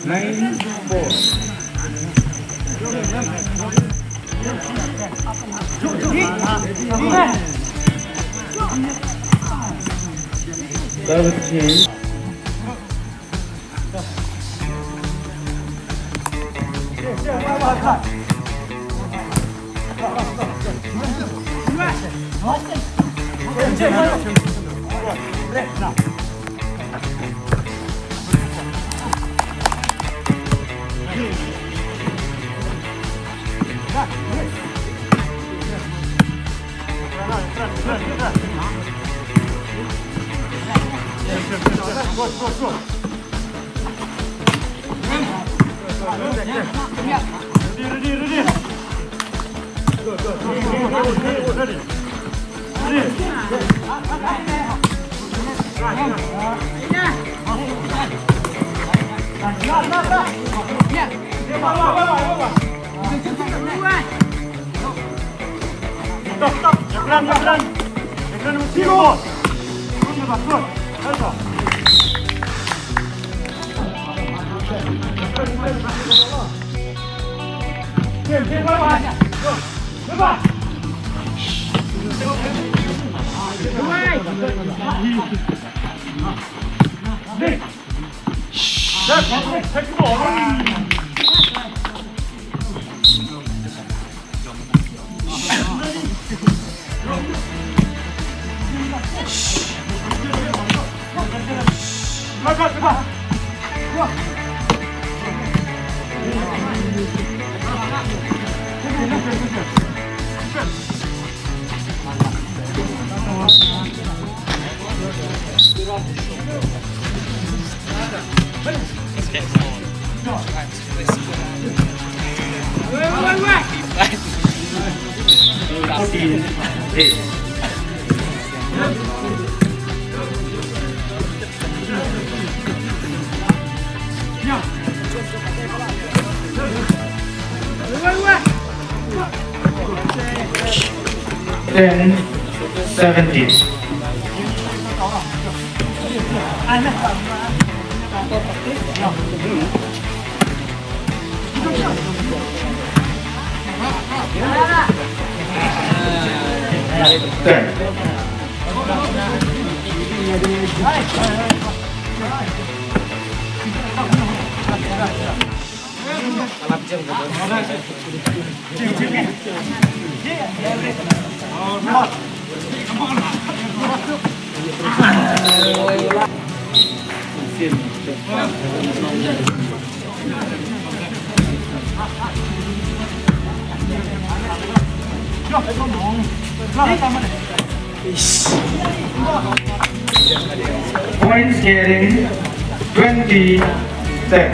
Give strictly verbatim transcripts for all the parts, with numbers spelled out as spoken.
Nine four. Service change. Stop, stop. Jabran, jabran. Jabran mesti bos. Turun, jabran, turun. Ayo, stop. Ten seventeen. Ten. Points carrying twenty ten.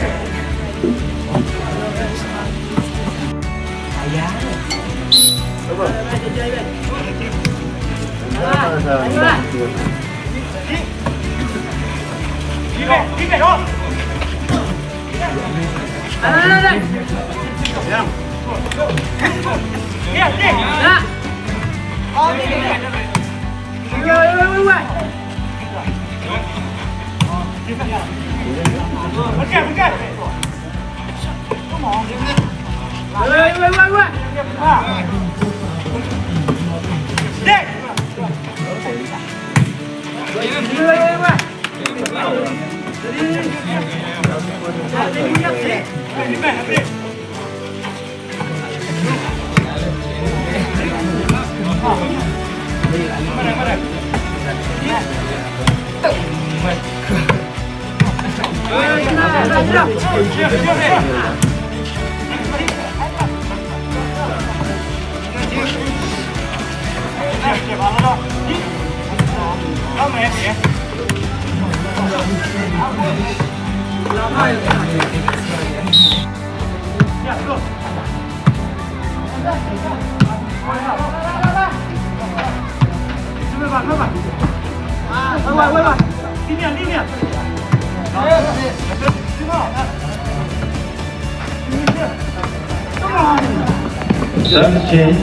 Service change.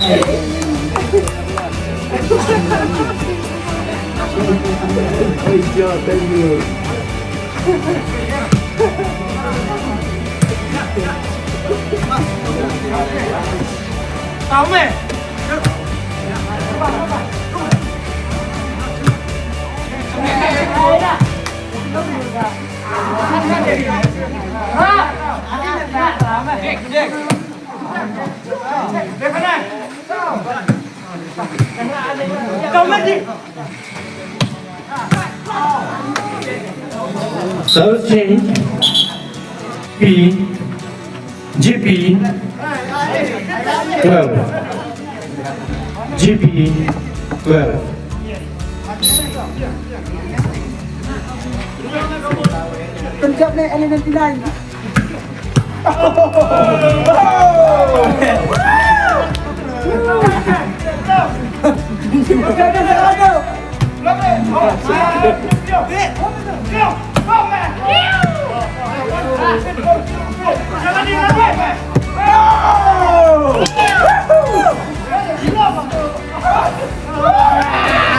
Thank you. Service change. P, G P twelve. G P twelve. Punjab ne L A ninety-nine.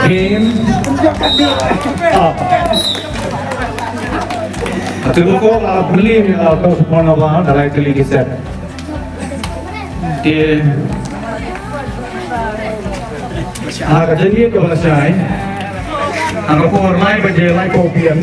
Game. Ah. Atu ko la beli ni la to semua na ba dalai kali ki set. Te ha ka jani ka ba la shai. Ha ka por lai baje lai ko pian.